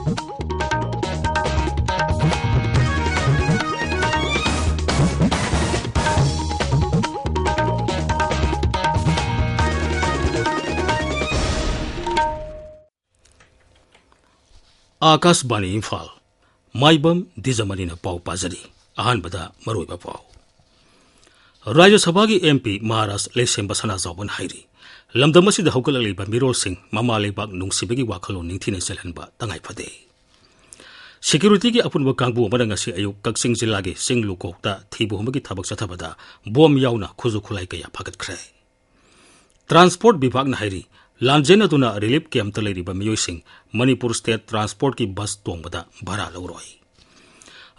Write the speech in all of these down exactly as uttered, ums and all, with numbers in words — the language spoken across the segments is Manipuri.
ꯑꯥꯀꯥꯁꯕꯥꯅꯤ ꯏꯝꯐꯥꯜ꯫ ꯃꯥꯏꯕꯝ ꯗꯤꯖꯃꯅꯤꯅ ꯄꯥꯎ ꯄꯥꯖꯔꯤ꯫ ꯑꯍꯥꯟꯕꯗ ꯃꯔꯨꯑꯣꯏꯕ ꯄꯥꯎ꯫ ꯔꯥꯖ꯭ꯌ ꯁꯚꯥꯒꯤ ꯑꯦꯝ ꯄꯤ ꯃꯍꯥꯔꯥꯖ ꯂꯩꯁꯦꯝꯕ ꯁꯅꯥꯖꯥꯎꯕꯅ ꯍꯥꯏꯔꯤ, ꯂꯝꯗꯝ ꯑꯁꯤꯗ ꯍꯧꯒꯠꯂꯛꯂꯤꯕ ꯃꯤꯔꯣꯜꯁꯤꯡ ꯃꯃꯥ ꯂꯩꯕꯥꯛ ꯅꯨꯡꯁꯤꯕꯒꯤ ꯋꯥꯈꯜꯂꯣꯟ ꯅꯤꯡꯊꯤꯅ ꯆꯦꯜꯍꯟꯕ ꯇꯉꯥꯏ ꯐꯗꯦ꯫ ꯁꯦꯀ꯭ꯌꯨꯔꯤꯇꯤꯒꯤ ꯑꯄꯨꯟꯕ ꯀꯥꯡꯕꯨ ꯑꯃꯅ ꯉꯁꯤ ꯑꯌꯨꯛ ꯀꯛꯆꯤꯡ ꯖꯤꯂꯥꯒꯤ ꯆꯤꯡ ꯂꯨꯀꯣꯛꯇ ꯊꯤꯕ ꯍꯨꯝꯕꯒꯤ ꯊꯕꯛ ꯆꯠꯊꯕꯗ ꯕꯣꯝ ꯌꯥꯎꯅ ꯈꯨꯠꯁꯨ ꯈꯨꯠꯂꯥꯏ ꯀꯌꯥ ꯐꯥꯒꯠꯈ꯭ꯔꯦ꯫ ꯇ꯭ꯔꯥꯟꯁꯄꯣꯔꯠ ꯕꯤꯚꯥꯒꯅ ꯍꯥꯏꯔꯤ, ꯂꯥꯟꯖꯦꯟꯅꯗꯨꯅ ꯔꯤꯂꯤꯐ ꯀꯦꯝꯞꯇ ꯂꯩꯔꯤꯕ ꯃꯤꯑꯣꯏꯁꯤꯡ ꯃꯅꯤꯄꯨꯔ ꯁ꯭ꯇꯦꯠ ꯇ꯭ꯔꯥꯟꯁꯄꯣꯔꯠꯀꯤ ꯕꯁ ꯇꯣꯡꯕꯗ ꯚꯔꯥ ꯂꯧꯔꯣꯏ꯫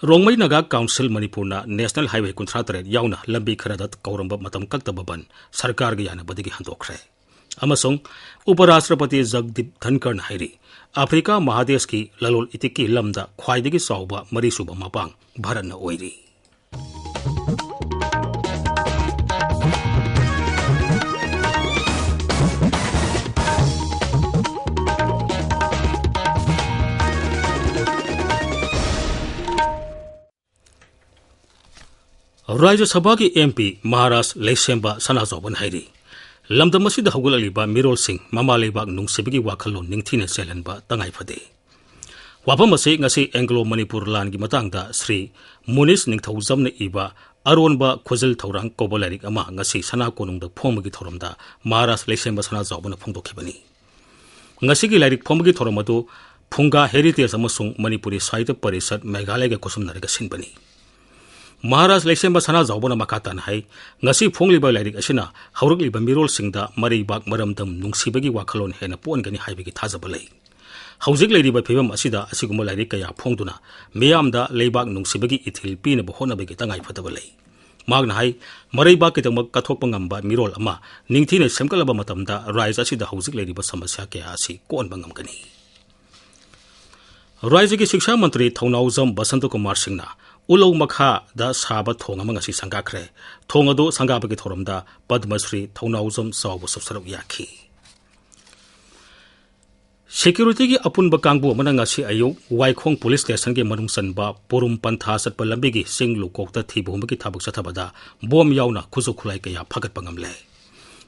ꯔꯣꯡꯃꯩ ꯅꯥꯒꯥ ꯀꯥꯎꯟꯁꯤꯜ ꯃꯅꯤꯄꯨꯔꯅ ꯅꯦꯁꯅꯦꯜ ꯍꯥꯏꯋꯦ ꯀꯨꯟꯊ꯭ꯔꯥ ꯇꯔꯦꯠ ꯌꯥꯎꯅ ꯂꯝꯕꯤ ꯈꯔꯗ ꯀꯧꯔꯝꯕ ꯃꯇꯝ ꯀꯛꯇꯕ ꯕꯟ ꯁꯔꯀꯥꯔꯒꯤ ꯌꯥꯅꯕꯗꯒꯤ ꯍꯟꯗꯣꯛꯈ꯭ꯔꯦ꯫ ꯑꯃꯁꯨꯡ ꯎꯄꯔꯥꯁꯇ꯭ꯔꯄꯇꯤ ꯖꯒꯗꯤꯞ ꯙꯟꯀꯔꯅ ꯍꯥꯏꯔꯤ, ꯑꯐ꯭ꯔꯤꯀꯥ ꯃꯍꯥꯗꯦꯁꯀꯤ ꯂꯂꯣꯜ ꯏꯇꯤꯛꯀꯤ ꯂꯝꯗ ꯈ꯭ꯋꯥꯏꯗꯒꯤ ꯆꯥꯎꯕ ꯃꯔꯤꯁꯨꯕ ꯃꯄꯥꯡ ꯚꯥꯔꯠꯅ ꯑꯣꯏꯔꯤ꯫ ꯔꯥꯖ꯭ꯌ ꯁꯚꯥꯒꯤ ꯑꯦꯝ ꯄꯤ ꯃꯍꯥꯔꯥꯖ ꯂꯩꯁꯦꯝꯕ ꯁꯅꯥꯖꯥꯎꯕꯅ ꯍꯥꯏꯔꯤ, ꯂꯝꯗꯝ ꯑꯁꯤꯗ ꯍꯧꯒꯠꯂꯛꯂꯤꯕ ꯃꯤꯔꯣꯜꯁꯤꯡ ꯃꯃꯥ ꯂꯩꯕꯥꯛ ꯅꯨꯡꯁꯤꯕꯒꯤ ꯋꯥꯈꯜꯂꯣꯟ ꯅꯤꯡꯊꯤꯅ ꯆꯦꯜꯍꯟꯕ ꯇꯉꯥꯏ ꯐꯗꯦ꯫ ꯋꯥꯐꯝ ꯑꯁꯤ ꯉꯁꯤ ꯑꯦꯡꯒ꯭ꯂꯣ ꯃꯅꯤꯄꯨꯔ ꯂꯥꯟꯒꯤ ꯃꯇꯥꯡꯗ ꯁ꯭ꯔꯤ ꯃꯨꯅꯤꯁ ꯅꯤꯡꯊꯧꯖꯝꯅ ꯏꯕ ꯑꯔꯣꯟꯕ ꯈꯨꯖꯤꯜ ꯊꯧꯔꯥꯡ ꯀꯧꯕ ꯂꯥꯏꯔꯤꯛ ꯑꯃ ꯉꯁꯤ ꯁꯅꯥ ꯀꯣꯅꯨꯡꯗ ꯐꯣꯡꯕꯒꯤ ꯊꯧꯔꯝꯗ ꯃꯍꯥꯔꯥꯖ ꯂꯩꯁꯦꯝꯕ ꯁꯅꯥꯖꯥꯎꯕꯅ ꯐꯣꯡꯗꯣꯛꯈꯤꯕꯅꯤ꯫ ꯉꯁꯤꯒꯤ ꯂꯥꯏꯔꯤꯛ ꯐꯣꯡꯕꯒꯤ ꯊꯧꯔꯝ ꯑꯗꯨ ꯐꯨꯡꯒꯥ ꯍꯦꯔꯤꯇꯦꯖ ꯑꯃꯁꯨꯡ ꯃꯅꯤꯄꯨꯔꯤ ꯁꯥꯍꯤꯇ꯭ꯌ ꯄꯔꯤꯁꯠ ꯃꯦꯘꯥꯂꯌꯒ ꯈꯨꯠꯁꯝꯅꯔꯒ ꯁꯤꯟꯕꯅꯤ꯫ ꯃꯍꯥꯔꯥꯖ ꯂꯩꯁꯦꯝꯕ ꯁꯅꯥꯖꯥꯎꯕꯅ ꯃꯈꯥ ꯇꯥꯅ ꯍꯥꯏ, ꯉꯁꯤ ꯐꯣꯡꯂꯤꯕ ꯂꯥꯏꯔꯤꯛ ꯑꯁꯤꯅ ꯍꯧꯔꯛꯂꯤꯕ ꯃꯤꯔꯣꯜꯁꯤꯡꯗ ꯃꯔꯩꯕꯥꯛ ꯃꯔꯝꯗꯝ ꯅꯨꯡꯁꯤꯕꯒꯤ ꯋꯥꯈꯜꯂꯣꯟ ꯍꯦꯟꯅ ꯄꯣꯛꯍꯟꯒꯅꯤ ꯍꯥꯏꯕꯒꯤ ꯊꯥꯖꯕ ꯂꯩ꯫ ꯍꯧꯖꯤꯛ ꯂꯩꯔꯤꯕ ꯐꯤꯕꯝ ꯑꯁꯤꯗ ꯑꯁꯤꯒꯨꯝꯕ ꯂꯥꯏꯔꯤꯛ ꯀꯌꯥ ꯐꯣꯡꯗꯨꯅ ꯃꯤꯌꯥꯝꯗ ꯂꯩꯕꯥꯛ ꯅꯨꯡꯁꯤꯕꯒꯤ ꯏꯊꯤꯜ ꯄꯤꯅꯕ ꯍꯣꯠꯅꯕꯒꯤ ꯇꯉꯥꯏ ꯐꯗꯕ ꯂꯩ꯫ ꯃꯍꯥꯛꯅ ꯍꯥꯏ, ꯃꯔꯩꯕꯥꯛꯀꯤꯗꯃꯛ ꯀꯠꯊꯣꯛꯄ ꯉꯝꯕ ꯃꯤꯔꯣꯜ ꯑꯃ ꯅꯤꯡꯊꯤꯅ ꯁꯦꯝꯒꯠꯂꯕ ꯃꯇꯝꯗ ꯔꯥꯏꯖ ꯑꯁꯤꯗ ꯍꯧꯖꯤꯛ ꯂꯩꯔꯤꯕ ꯁꯃꯁ꯭ꯌꯥ ꯀꯌꯥ ꯑꯁꯤ ꯀꯣꯛꯍꯟꯕ ꯉꯝꯒꯅꯤ꯫ ꯔꯥꯏꯖꯒꯤ ꯁꯤꯛꯁꯥ ꯃꯟꯇ꯭ꯔꯤ ꯊꯧꯅꯥꯎꯖꯝ ꯕꯁꯟꯇ ꯀꯨꯃꯥꯔ ꯁꯤꯡꯅ ꯎꯂꯧ ꯃꯈꯥꯗ ꯁꯥꯕ ꯊꯣꯡ ꯑꯃ ꯉꯁꯤ ꯁꯪꯒꯥꯈ꯭ꯔꯦ꯫ ꯊꯣꯡ ꯑꯗꯨ ꯁꯪꯒꯥꯕꯒꯤ ꯊꯧꯔꯝꯗ ꯄꯗꯃ ꯁ꯭ꯔꯤ ꯊꯧꯅꯥꯎꯖꯝ ꯆꯥꯎꯕꯁꯨ ꯁꯔꯨꯛ ꯌꯥꯈꯤ꯫ Securityꯒꯤ ꯑꯄꯨꯟꯕ ꯀꯥꯡꯕꯨ ꯑꯃꯅ ꯉꯁꯤ ꯑꯌꯨꯛ ꯋꯥꯏꯈꯣꯡ ꯄꯨꯂꯤꯁ ꯁ꯭ꯇꯦꯁꯟꯒꯤ ꯃꯅꯨꯡ ꯆꯟꯕ ꯄꯨꯔꯨꯝ ꯄꯟꯊꯥ ꯆꯠꯄ ꯂꯝꯕꯤꯒꯤ ꯆꯤꯡ ꯂꯨꯀꯣꯛꯇ ꯊꯤꯕ ꯍꯨꯝꯕꯒꯤ ꯊꯕꯛ ꯆꯠꯊꯕꯗ ꯕꯣꯝ ꯌꯥꯎꯅ ꯈꯨꯠꯁꯨ ꯈꯨꯠꯂꯥꯏ ꯀꯌꯥ ꯐꯥꯒꯠꯄ ꯉꯝꯂꯦ꯫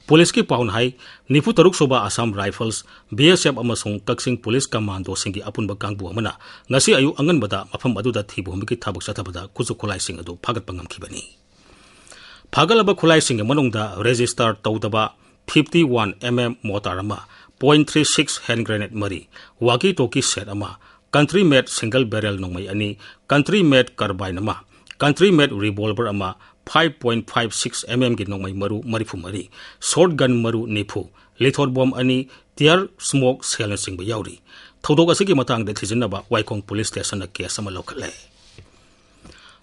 ꯄꯨꯂꯤꯁꯀꯤ ꯄꯥꯎꯅ ꯍꯥꯏ, ꯅꯤꯐꯨ ꯇꯔꯨꯛ ꯁꯨꯕ ꯑꯁꯥꯝ ꯔꯥꯏꯐꯜꯁ, ꯕꯤ ꯑꯦꯁ ꯑꯦꯐ ꯑꯃꯁꯨꯡ ꯀꯛꯆꯤꯡ ꯄꯨꯂꯤꯁ ꯀꯃꯥꯟꯗꯣꯁꯤꯡꯒꯤ ꯑꯄꯨꯟꯕ ꯀꯥꯡꯕꯨ ꯑꯃꯅ ꯉꯁꯤ ꯑꯌꯨꯛ ꯑꯉꯟꯕꯗ ꯃꯐꯝ ꯑꯗꯨꯗ ꯊꯤꯕ ꯍꯨꯝꯕꯒꯤ ꯊꯕꯛ ꯆꯠꯊꯕꯗ ꯈꯨꯠꯁꯨ ꯈꯨꯠꯂꯥꯏꯁꯤꯡ ꯑꯗꯨ ꯐꯥꯒꯠꯄ ꯉꯝꯈꯤꯕꯅꯤ꯫ ꯐꯥꯒꯠꯂꯕ ꯈꯨꯠꯂꯥꯏꯁꯤꯡꯒꯤ ꯃꯅꯨꯡꯗ register ꯇꯧꯗꯕ fifty one M M mortar ꯑꯃ, point three six hand grenade ꯃꯔꯤ, walkie talkie set ꯑꯃ, country made single barrel ꯅꯣꯡꯃꯩ ꯑꯅꯤ, country made carbine ꯑꯃ, country made revolver ꯑꯃ, five point five six M M ꯒꯤ ꯅꯣꯡꯃꯩ ꯃꯔꯨ ꯃꯔꯤꯐꯨ ꯃꯔꯤ, shotgun ꯃꯔꯨ ꯅꯤꯐꯨ, lethal bomb ꯑꯅꯤ, tear smoke shellꯅꯆꯤꯡꯕ ꯌꯥꯎꯔꯤ꯫ ꯊꯧꯗꯣꯛ ꯑꯁꯤꯒꯤ ꯃꯇꯥꯡꯗ ꯊꯤꯖꯤꯟꯅꯕ ꯋꯥꯏꯈꯣꯡ ꯄꯨꯂꯤꯁ ꯁ꯭ꯇꯦꯁꯟꯅ case ꯑꯃ ꯂꯧꯈꯠꯂꯦ꯫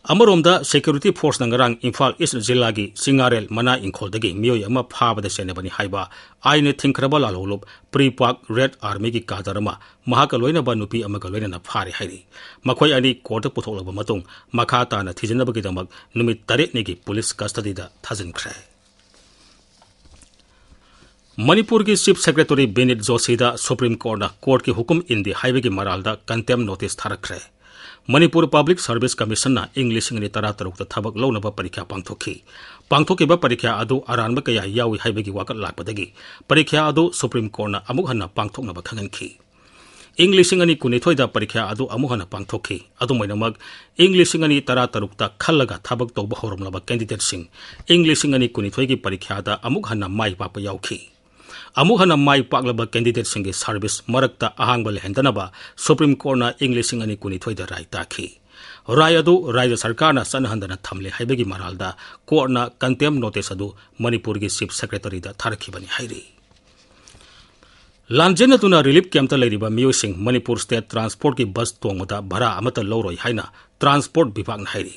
ꯑꯃꯔꯣꯝꯗ, security forceꯅ ꯉꯔꯥꯡ ꯏꯝꯐꯥꯜ ꯏꯁ꯭ꯠ ꯖꯤꯂꯥꯒꯤ ꯆꯤꯡꯉꯥꯔꯦꯜ ꯃꯅꯥ ꯏꯪꯈꯣꯜꯗꯒꯤ ꯃꯤꯑꯣꯏ ꯑꯃ ꯐꯥꯕꯗ ꯆꯦꯟꯅꯕꯅꯤ ꯍꯥꯏꯕ ꯑꯥꯏꯟꯅ ꯊꯤꯡꯈ꯭ꯔꯕ ꯂꯥꯜꯍꯧꯂꯨꯞ PREPAK Red Armyꯒꯤ cadre ꯑꯃ ꯃꯍꯥꯛꯀ ꯂꯣꯏꯅꯕ ꯅꯨꯄꯤ ꯑꯃꯒ ꯂꯣꯏꯅꯅ ꯐꯥꯔꯦ ꯍꯥꯏꯔꯤ꯫ ꯃꯈꯣꯏ ꯑꯅꯤ courtꯇ ꯄꯨꯊꯣꯛꯂꯕ ꯃꯇꯨꯡ, ꯃꯈꯥ ꯇꯥꯅ ꯊꯤꯖꯤꯟꯅꯕꯒꯤꯗꯃꯛ ꯅꯨꯃꯤꯠ ꯇꯔꯦꯠꯅꯤꯒꯤ ꯄꯨꯂꯤꯁ custodyꯗ ꯊꯥꯖꯤꯟꯈ꯭ꯔꯦ꯫ ꯃꯅꯤꯄꯨꯔꯒꯤ Chief Secretary ꯕꯤꯅꯤꯠ ꯖꯣꯁꯤꯗ Supreme Courtꯅ courtꯀꯤ ꯍꯨꯀꯨꯝ ꯏꯟꯗꯦ ꯍꯥꯏꯕꯒꯤ ꯃꯔꯥꯜꯗ contempt notice ꯊꯥꯔꯛꯈ꯭ꯔꯦ꯫ Manipur Public Service Commissionꯅ ꯏꯪ ꯂꯤꯁꯤꯡ ꯑꯅꯤ ꯇꯔꯥ ꯇꯔꯨꯛꯇ ꯊꯕꯛ ꯂꯧꯅꯕ ꯄꯔꯤꯈ꯭ꯌꯥ ꯄꯥꯡꯊꯣꯛꯈꯤ꯫ ꯄꯥꯡꯊꯣꯛꯈꯤꯕ ꯄꯔꯤꯈ꯭ꯌꯥ ꯑꯗꯨ ꯑꯔꯥꯟꯕ ꯀꯌꯥ ꯌꯥꯎꯏ ꯍꯥꯏꯕꯒꯤ ꯋꯥꯀꯠ ꯂꯥꯛꯄꯗꯒꯤ ꯄꯔꯤꯈ꯭ꯌꯥ ꯑꯗꯨ Supreme Courtꯅ ꯑꯃꯨꯛ ꯍꯟꯅ ꯄꯥꯡꯊꯣꯛꯅꯕ ꯈꯪꯍꯟꯈꯤ꯫ ꯏꯪ ꯂꯤꯁꯤꯡ ꯑꯅꯤ ꯀꯨꯟꯅꯤꯊꯣꯏꯗ ꯄꯔꯤꯈ꯭ꯌꯥ ꯑꯗꯨ ꯑꯃꯨꯛ ꯍꯟꯅ ꯄꯥꯡꯊꯣꯛꯈꯤ꯫ ꯑꯗꯨꯝ ꯑꯣꯏꯅꯃꯛ, ꯏꯪ ꯂꯤꯁꯤꯡ ꯑꯅꯤ ꯇꯔꯥ ꯇꯔꯨꯛꯇ ꯈꯜꯂꯒ ꯊꯕꯛ ꯇꯧꯕ ꯍꯧꯔꯝꯂꯕ candidateꯁꯤꯡ ꯏꯪ ꯂꯤꯁꯤꯡ ꯑꯅꯤ ꯀꯨꯟꯅꯤꯊꯣꯏꯒꯤ ꯄꯔꯤꯈ꯭ꯌꯥꯗ ꯑꯃꯨꯛ ꯍꯟꯅ ꯃꯥꯏ ꯄꯥꯛꯄ ꯌꯥꯎꯈꯤ꯫ ꯑꯃꯨꯛ ꯍꯟꯅ ꯃꯥꯏ ꯄꯥꯛꯂꯕ candidateꯁꯤꯡꯒꯤ service ꯃꯔꯛꯇ ꯑꯍꯥꯡꯕ ꯂꯩꯍꯟꯗꯅꯕ Supreme Courtꯅ ꯏꯪ ꯂꯤꯁꯤꯡ ꯑꯅꯤ ꯀꯨꯟꯅꯤꯊꯣꯏꯗ ꯔꯥꯏ ꯇꯥꯈꯤ꯫ ꯔꯥꯏ ꯑꯗꯨ ꯔꯥꯖ꯭ꯌ ꯁꯔꯀꯥꯔꯅ ꯆꯠꯅꯍꯟꯗꯅ ꯊꯝꯂꯦ ꯍꯥꯏꯕꯒꯤ ꯃꯔꯥꯜꯗ courtꯅ contempt notice ꯑꯗꯨ ꯃꯅꯤꯄꯨꯔꯒꯤ Chief Secretaryꯗ ꯊꯥꯔꯛꯈꯤꯕꯅꯤ ꯍꯥꯏꯔꯤ꯫ ꯂꯥꯟꯖꯦꯟꯅꯗꯨꯅ relief campꯇ ꯂꯩꯔꯤꯕ ꯃꯤꯑꯣꯏꯁꯤꯡ ꯃꯅꯤꯄꯨꯔ State Transportꯀꯤ bus ꯇꯣꯡꯕꯗ ꯚꯔꯥ ꯑꯃꯠꯇ ꯂꯧꯔꯣꯏ ꯍꯥꯏꯅ Transport ꯕꯤꯚꯥꯒꯅ ꯍꯥꯏꯔꯤ꯫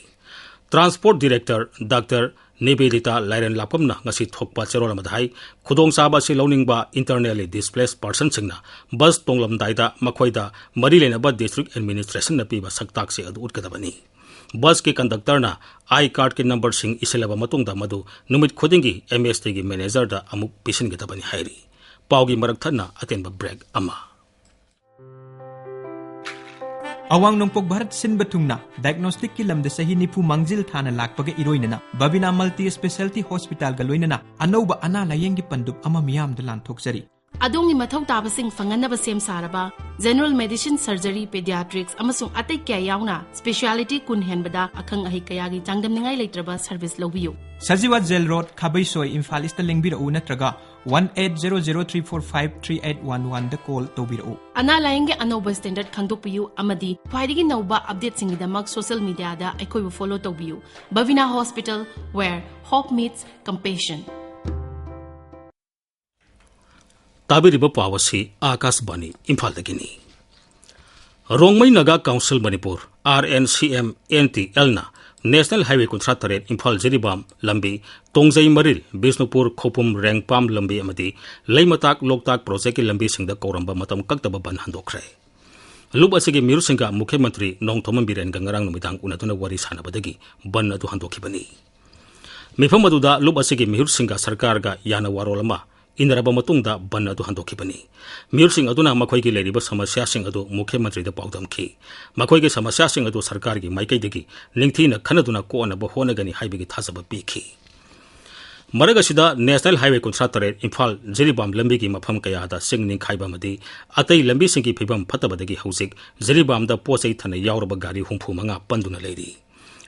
Transport Director Doctor ꯅꯤꯕꯦꯗꯤꯇꯥ ꯂꯥꯏꯔꯦꯟꯂꯥꯛꯄꯝꯅ ꯉꯁꯤ ꯊꯣꯛꯄ ꯆꯦꯔꯣꯜ ꯑꯃꯗ ꯍꯥꯏ, ꯈꯨꯗꯣꯡꯆꯥꯕ ꯑꯁꯤ ꯂꯧꯅꯤꯡꯕ internally displaced personꯁꯤꯡꯅ bus ꯇꯣꯡꯂꯝꯗꯥꯏꯗ ꯃꯈꯣꯏꯗ ꯃꯔꯤ ꯂꯩꯅꯕ district administrationꯅ ꯄꯤꯕ ꯁꯛꯇꯥꯛꯁꯦ ꯑꯗꯨ ꯎꯠꯀꯗꯕꯅꯤ꯫ Busꯀꯤ conductorꯅ I cardꯀꯤ numberꯁꯤꯡ ꯏꯁꯤꯜꯂꯕ ꯃꯇꯨꯡꯗ ꯃꯗꯨ ꯅꯨꯃꯤꯠ ꯈꯨꯗꯤꯡꯒꯤ MSTꯒꯤ managerꯗ ꯑꯃꯨꯛ ꯄꯤꯁꯤꯟꯒꯗꯕꯅꯤ ꯍꯥꯏꯔꯤ꯫ ꯄꯥꯎꯒꯤ ꯃꯔꯛ ꯊꯠꯅ ꯑꯇꯦꯟꯕ break ꯑꯃ꯫ ꯑꯋꯥꯡ ꯅꯣꯡꯄꯣꯛ ꯚꯥꯔꯠ ꯁꯤꯟꯕ ꯊꯨꯡꯅ diagnosticꯀꯤ ꯂꯝꯗ ꯆꯍꯤ ꯅꯤꯐꯨ ꯃꯥꯡꯖꯤꯜ ꯊꯥꯅ ꯂꯥꯛꯄꯒ ꯏꯔꯣꯏꯅꯅ ꯕꯕꯤꯅꯥ Multi Speciality Hospitalꯒ ꯂꯣꯏꯅꯅ ꯑꯅꯧꯕ ꯑꯅꯥ ꯂꯥꯌꯦꯡꯒꯤ ꯄꯟꯗꯨꯞ ꯑꯃ ꯃꯤꯌꯥꯝꯗ ꯂꯥꯟꯊꯣꯛꯆꯔꯤ꯫ ꯑꯗꯣꯝꯒꯤ ꯃꯊꯧ ꯇꯥꯕꯁꯤꯡ ꯐꯪꯍꯟꯅꯕ ꯁꯦꯝ ꯁꯥꯔꯕ General Medicine, Surgery, Pediatrics ꯑꯃꯁꯨꯡ ꯑꯇꯩ ꯀꯌꯥ ꯌꯥꯎꯅ speciality ꯀꯨꯟ ꯍꯦꯟꯕꯗ ꯑꯈꯪ ꯑꯍꯩ ꯀꯌꯥꯒꯤ ꯆꯥꯡꯗꯝꯅꯤꯡꯉꯥꯏ ꯂꯩꯇ꯭ꯔꯕ service ꯂꯧꯕꯤꯌꯨ꯫ ꯁꯖꯤꯋꯥ Jail Road, ꯈꯥꯕꯩꯁꯣꯏ, ꯏꯝꯐꯥꯜ Eastꯇ ꯂꯦꯡꯕꯤꯔꯛꯎ ꯅꯠꯇ꯭ꯔꯒ one eight zero zero three four five three eight one oneꯗ call ꯇꯧꯕꯤꯔꯛꯎ꯫ ꯑꯅꯥ ꯂꯥꯌꯦꯡꯒꯤ ꯑꯅꯧꯕ standard ꯈꯪꯗꯣꯛꯄꯤꯌꯨ ꯑꯃꯗꯤ ꯈ꯭ꯋꯥꯏꯗꯒꯤ ꯅꯧꯕ updateꯁꯤꯡꯒꯤꯗꯃꯛ social mediaꯗ ꯑꯩꯈꯣꯏꯕꯨ follow ꯇꯧꯕꯤꯌꯨ꯫ Bhavina Hospital, where hope meets compassion. ꯇꯥꯕꯤꯔꯤꯕ ꯄꯥꯎ ꯑꯁꯤ ꯑꯥꯀꯥꯁꯕꯥꯅꯤ ꯏꯝꯐꯥꯜꯗꯒꯤꯅꯤ꯫ Rongmei Naga council Manipur, RNCM NTLꯅ National Highway ꯀꯨꯟꯊ꯭ꯔꯥ ꯇꯔꯦꯠ ꯏꯝꯐꯥꯜ ꯖꯤꯔꯤꯕꯥꯝ ꯂꯝꯕꯤ, ꯇꯣꯡꯖꯩ ꯃꯔꯤꯜ, ꯕꯤꯁꯅꯨꯄꯨꯔ ꯈꯧꯄꯨꯝ ꯔꯦꯡꯄꯥꯝ ꯂꯝꯕꯤ ꯑꯃꯗꯤ ꯂꯩꯃꯇꯥꯛ ꯂꯣꯛꯇꯥꯛ ꯄ꯭ꯔꯣꯖꯦꯛꯀꯤ ꯂꯝꯕꯤꯁꯤꯡꯗ ꯀꯧꯔꯝꯕ ꯃꯇꯝ ꯀꯛꯇꯕ ꯕꯟ ꯍꯟꯗꯣꯛꯈ꯭ꯔꯦ꯫ ꯂꯨꯞ ꯑꯁꯤꯒꯤ ꯃꯤꯍꯨꯠꯁꯤꯡꯒ ꯃꯨꯈ꯭ꯌ ꯃꯟꯇ꯭ꯔꯤ ꯅꯣꯡꯊꯣꯝꯕꯝ ꯕꯤꯔꯦꯟꯒ ꯉꯔꯥꯡ ꯅꯨꯃꯤꯗꯥꯡ ꯎꯅꯗꯨꯅ ꯋꯥꯔꯤ ꯁꯥꯟꯅꯕꯗꯒꯤ ꯕꯟ ꯑꯗꯨ ꯍꯟꯗꯣꯛꯈꯤꯕꯅꯤ꯫ ꯃꯤꯐꯝ ꯑꯗꯨꯗ ꯂꯨꯞ ꯑꯁꯤꯒꯤ ꯃꯤꯍꯨꯠꯁꯤꯡꯒ ꯁꯔꯀꯥꯔꯒ ꯌꯥꯅ ꯋꯥꯔꯣꯜ ꯑꯃ ꯏꯟꯅꯔꯕ ꯃꯇꯨꯡꯗ ꯕꯟ ꯑꯗꯨ ꯍꯟꯗꯣꯛꯈꯤꯕꯅꯤ꯫ ꯃꯤꯍꯨꯠꯁꯤꯡ ꯑꯗꯨꯅ ꯃꯈꯣꯏꯒꯤ ꯂꯩꯔꯤꯕ ꯁꯃꯁ꯭ꯌꯥꯁꯤꯡ ꯑꯗꯨ ꯃꯨꯈ꯭ꯌ ꯃꯟꯇ꯭ꯔꯤꯗ ꯄꯥꯎꯗꯝꯈꯤ꯫ ꯃꯈꯣꯏꯒꯤ ꯁꯃꯁ꯭ꯌꯥꯁꯤꯡ ꯑꯗꯨ ꯁꯔꯀꯥꯔꯒꯤ ꯃꯥꯏꯀꯩꯗꯒꯤ ꯅꯤꯡꯊꯤꯅ ꯈꯟꯅꯗꯨꯅ ꯀꯣꯛꯅꯕ ꯍꯣꯠꯅꯒꯅꯤ ꯍꯥꯏꯕꯒꯤ ꯊꯥꯖꯕ ꯄꯤꯈꯤ꯫ ꯃꯔꯛ ꯑꯁꯤꯗ National Highway ꯀꯨꯟꯊ꯭ꯔꯥ ꯇꯔꯦꯠ ꯏꯝꯐꯥꯜ ꯖꯤꯔꯤꯕꯥꯝ ꯂꯝꯕꯤꯒꯤ ꯃꯐꯝ ꯀꯌꯥꯗ ꯆꯤꯡ ꯅꯤꯡꯈꯥꯏꯕ ꯑꯃꯗꯤ ꯑꯇꯩ ꯂꯝꯕꯤꯁꯤꯡꯒꯤ ꯐꯤꯕꯝ ꯐꯠꯇꯕꯗꯒꯤ ꯍꯧꯖꯤꯛ ꯖꯤꯔꯤꯕꯥꯝꯗ ꯄꯣꯠ ꯆꯩ ꯊꯥꯅ ꯌꯥꯎꯔꯕ ꯒꯥꯔꯤ ꯍꯨꯝꯐꯨ ꯃꯉꯥ ꯄꯟꯗꯨꯅ ꯂꯩꯔꯤ꯫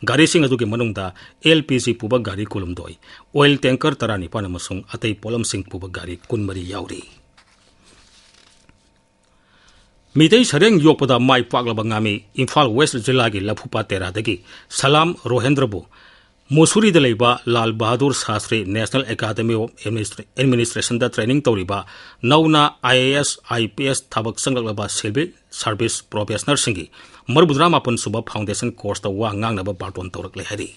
ꯒꯥꯔꯤꯁꯤꯡ ꯑꯗꯨꯒꯤ ꯃꯅꯨꯡꯗ LPG ꯄꯨꯕ ꯒꯥꯔꯤ ꯀꯨꯟꯍꯨꯝꯗꯣꯏ, oil tanker ꯇꯔꯥꯅꯤꯄꯥꯟ ꯑꯃꯁꯨꯡ ꯑꯇꯩ ꯄꯣꯠꯂꯝꯁꯤꯡ ꯄꯨꯕ ꯒꯥꯔꯤ ꯀꯨꯟꯃꯔꯤ ꯌꯥꯎꯔꯤ꯫ ꯃꯤꯇꯩ ꯁꯔꯦꯡ ꯌꯣꯛꯄꯗ ꯃꯥꯏ ꯄꯥꯛꯂꯕ ꯉꯥꯃꯤ ꯏꯝꯐꯥꯜ West ꯖꯤꯂꯥꯒꯤ ꯂꯐꯨꯄꯥꯠ ꯇꯦꯔꯥꯗꯒꯤ ꯁꯂꯥꯝ ꯔꯣꯍꯦꯟꯗ꯭ꯔꯕꯨ ꯃꯨꯁꯨꯔꯤꯗ ꯂꯩꯕ Lal Bahadur Shastri National Academy of Administra-, Administrationꯗ training ꯇꯧꯔꯤꯕ ꯅꯧꯅ IAS, IPS ꯊꯕꯛ ꯆꯪꯂꯛꯂꯕ civil service professionerꯁꯤꯡꯒꯤ ꯃꯔꯤꯐꯨꯇꯔꯥ ꯃꯥꯄꯟ ꯁꯨꯕ foundation courseꯇ ꯋꯥ ꯉꯥꯡꯅꯕ ꯕꯥꯔꯇꯣꯟ ꯇꯧꯔꯛꯂꯦ ꯍꯥꯏꯔꯤ꯫